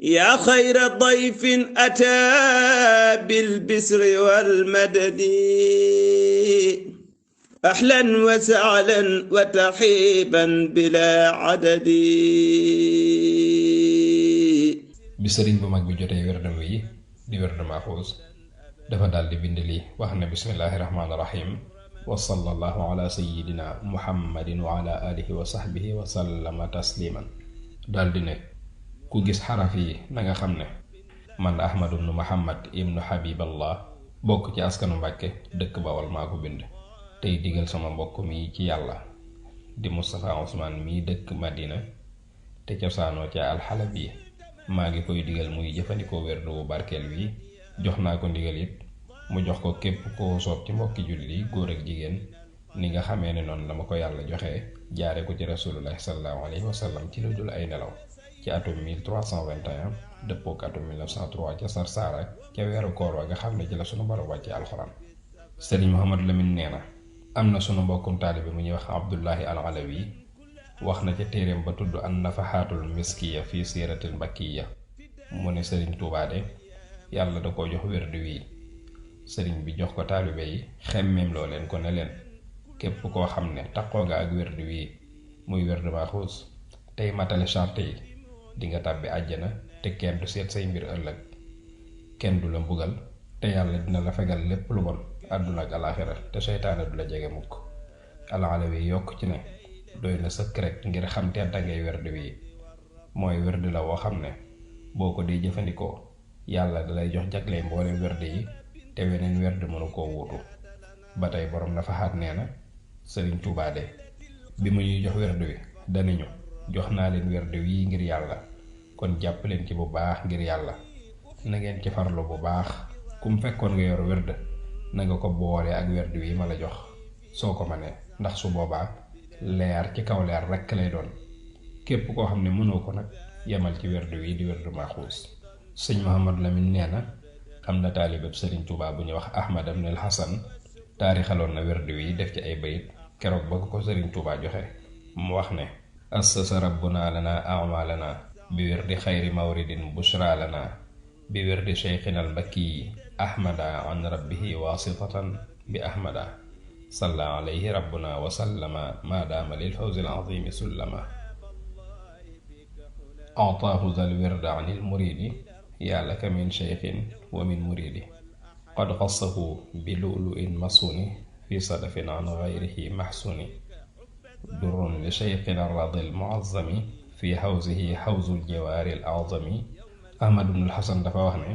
yaa xayra dayfin ataa bil bisri wal madadi ahlan wa sahlan wa tarhiiban bilaa adadi. bi sëriñ bu mag bi jotee werdam wi di werd Maaxuus dafa daldi bind lii wax ne bismillaahi rahmaani rahiim wa sallallahu ala sayyidina muhammadin wa ala alihi wa sahbihi wa sallama tasliman. daldi ne ku gis xaraf yi na nga xam ne man ahmadu ibnu muhammad ibnu habiballah bokk ci askanu Mbàkke dëkk Bawol maa ko bind tey digal sama mbokk mi ci yàlla di Moustapha Ousmane mi dëkk Madina te cosaanoo ca alxalabi maa ngi koy digal muy jëfandikoo werdu bu barkeel wi. jox naa ko ndigal it mu jox ko képp koo soob ci mbokki jullit yi góor ak jigéen ni nga xamee ne noonu la ma ko yàlla joxe jaare ko ci rasulullah sallallahu alayhi wa sallam ci lu dul ay nelaw ci atum 1321 dëppook atum 1903 ca Sarsara ca weeru koor wa nga xam ne ci la sunu borom wàcce alxuraan. Sëriñ Mouhamadou Lamine nee na am na sunu mbokkum taalibe mu ñuy wax Abdullahi al Alawi wax na ca téeréem ba tudd an nafaxaatul miskiya fii siiratil mbakkiya mu ne sëriñ Tuubaa de yàlla da koo jox werdu wii sëriñ bi jox ko taalibe yi xemmeem loo leen ko ne leen képp koo xam ne taqoo nga ak werdu wii muy werdu Maaxuus tey matale charte yi di nga tàbbi àjjana te kenn du seet say mbir ëllëg kenn du la mbugal te yàlla dina la fegal lépp lu bon àdduna ak alaaxira te seytaane du la jege mukk. Al-Alawi yokk ci ne doy na sëkk rek ngir xam te dangay werdu wii mooy werdu la woo xam ne boo ko dee jëfandikoo yàlla dalay jox jagley mboolem werd yi te weneen werd mënu koo wuutu. ba tey borom nafaxaat nee na sëriñ Tuubaa de bi mu ñuy jox werd wi daniñu jox naa leen werd wi ngir yàlla kon jàpp leen ci bu baax ngir yàlla na ngeen ci farlu bu baax kum fekkoon nga yor werd na nga ko boole ak werd wi ma la jox soo ko mënee ndax su boobaa leer ci kaw leer rekk lay doon. képp koo xam ne mënoo ko nag yemal ci werd wi di werdu Maaxuus. sëñ Mouhamadou Lamine nee na am na taalibeb sëriñ Tuubaa bu ñuy wax Ahmad ibn al Hasan taarixaloon na werdu wi def ci ay bayit keroog ba ko sëriñ Tuubaa joxe mu wax ne assasa rabbuna lana a'malana bi werdi xayri mawridin bushra lana bi werdi cheikhina al mbakki ahmada an rabbihi wasitatan bi ahmada salla alayhi rabbuna wa sallama ma daama lil fawzi al azimi sullama ataahu zal wirda anil muridi yaa laka min cheikhin wa min muridi qad xassahu bi lu'lu'in masuni fi sadafin an gayrihi maxsuni durrun li cheikhina radil muazzami fi xawsihi xawsul jawaari al azami. Ahmad ibn al Hasan dafa wax ne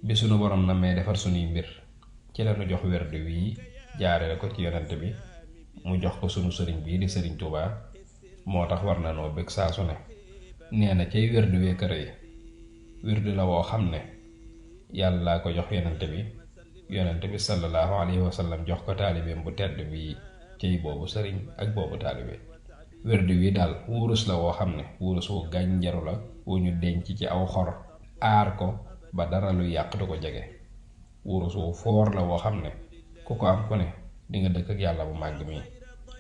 bi sunu borom na may defar sunuy mbir ci lañu jox werdu wii jaarale ko ci yonent bi mu jox ko sunu sëriñ bii di sëriñ Tuubaa moo tax war na noo bëgg saa su ne. nee na cay werdu wee kër yi werdu la woo xam ne yàlla ko jox yonent bi sallallahu alayhi wa sallam jox ko taalibeem bu tedd bi cay boobu sëriñ ak boobu taalibe. werdu wi daal wurus la woo xam ne wurus wu gànjaru la wu ñu denc ci aw xor aar ko ba dara lu yàq du ko jege. wurus wu foor la woo xam ne ku ko am ku ne di nga dëkk ak yàlla bu màgg mi.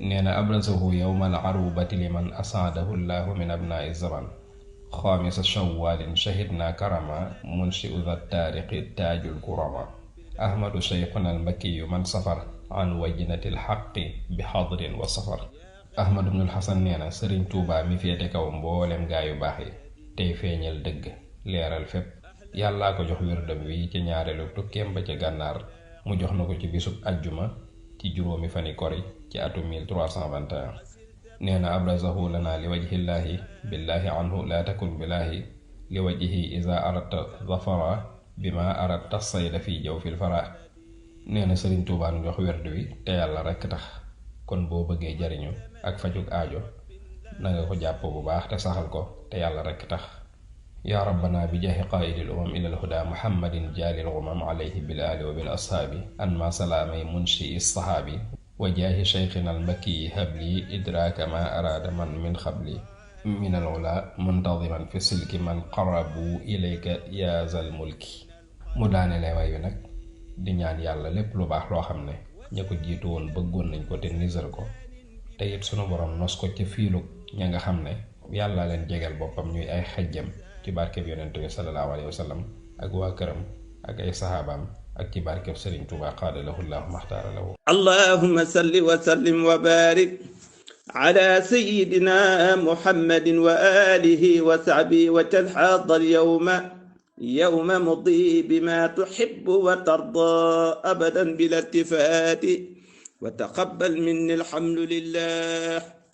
nee na abrasahu yawmal arubati liman asaadahu llahu min abnaa'i zaman xaamisa shawwalin shahidna karama munshi'u dha taariqi taajul kurama ahmadu shaykhuna al makkiyu man safar an wajnatil haqqi bi hadrin wa safar. Ahmad ibn al Hasan nee na sëriñ Tuubaa mi féete kaw mboolem gaa yu baax yi tey feeñal dëgg leeral fépp yàllaa ko jox wirdam wi ci ñaareelu tukkeem ba ca gànnaar mu jox na ko ci bisub ajjuma ci juróomi fani kori ci atum 1321. nee na abrazahu lana li wajhillaahi billaahi anhu laa takun billaahi li wajhi iza aradta zafara bima aradta sayda fi jaw fil fara. nee na sëriñ Tuubaa nu jox werd wi te yàlla rekk tax kon boo bëggee jariñu ak fajug aajo na nga ko jàpp bu baax te saxal ko te yàlla rekk tax. yaa rabbana bi jaahi qaa'idil umam ilal huda muhammadin jaalil umam alayhi bil aali wa bil ashaabi anma salaamay munshi sahaabi wa jaahi cheikhina al makki habli idraaka ma araada man min xabli min al ula muntadiman fi silki man qarabu ilayka yaa zal mulki. mu daane lay wayu nag di ñaan yàlla lépp lu baax loo xam ne ña ko jiitu woon bëggoon nañ ko te nisar ko te it sunu borom nos ko ca fiilug ña nga xam ne yàlla leen jegal boppam ñuy ay xejjam ci barkeb yonent bi sallallahu alayhi wa sallam ak waa këram ak ay saxaabaam ak ci barkeb Sëriñ Tuubaa qaada lahu llaahu maxtaara lahu. allahumma salli wa sallim wa barik ala sayyidina muhammadin wa alihi wa sahbihi wa talhaad al-yawma yawma mudi bima tuhibbu wa tarda abadan bila iltifaati wa taqabbal minni alhamdulillah.